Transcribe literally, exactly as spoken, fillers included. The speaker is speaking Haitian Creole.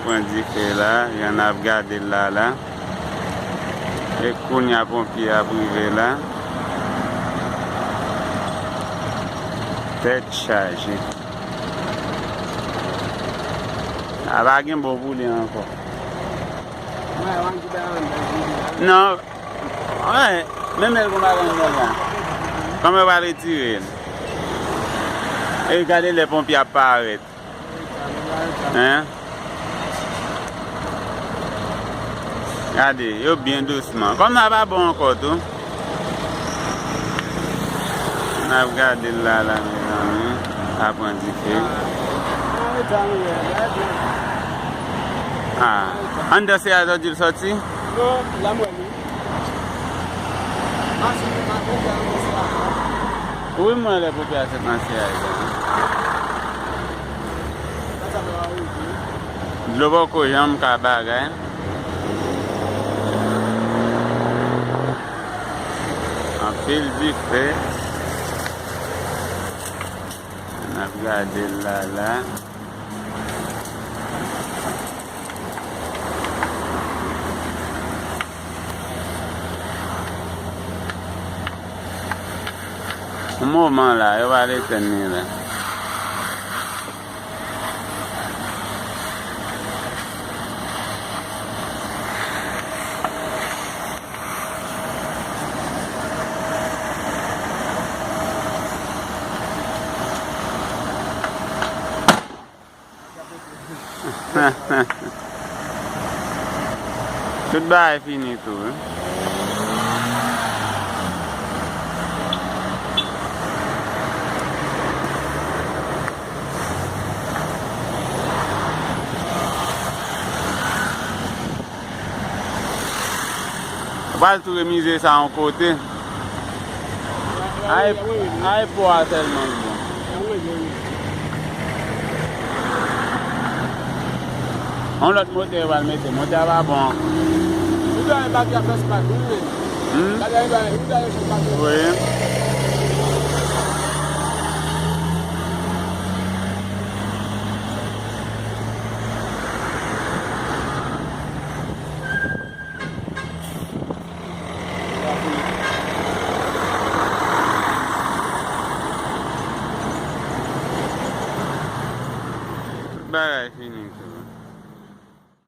Pran dife la, jan n ap gade l la la. E kounye a ponpye ap rive la. Tèt chaje. A pa gen bon boule ankò. Non, wè, menm el konn pa konn nèg la. Kòman yo va retire l? E gade lè ponpye ap parèt. Hein? Gade, yo byen dousman. Kòm nan pa bon ankò tou. N ap gade l la, la, mezanmi. Sa pran dife. Ah. Anndan se a zòdi l sòti? Non, la mwen li. Wi, mwen lè pope a sèt nan syèl. Dlo poko janm ka bagay. Anpil dife. N ap gade l la la. Yon moman la, yo pral etenn li la. Tout bagay fini tou, wi. Ou pral tou remize sa yon kote. Ay, ay, po a tèlman bon. Yon lòt motè yo pral mete, motè a pa bon. Ou dwe bati a fè spak, wi, men. Hmm? Bagay, bagay, ou dwe fè spak. Wi. Tout bagay fini tou.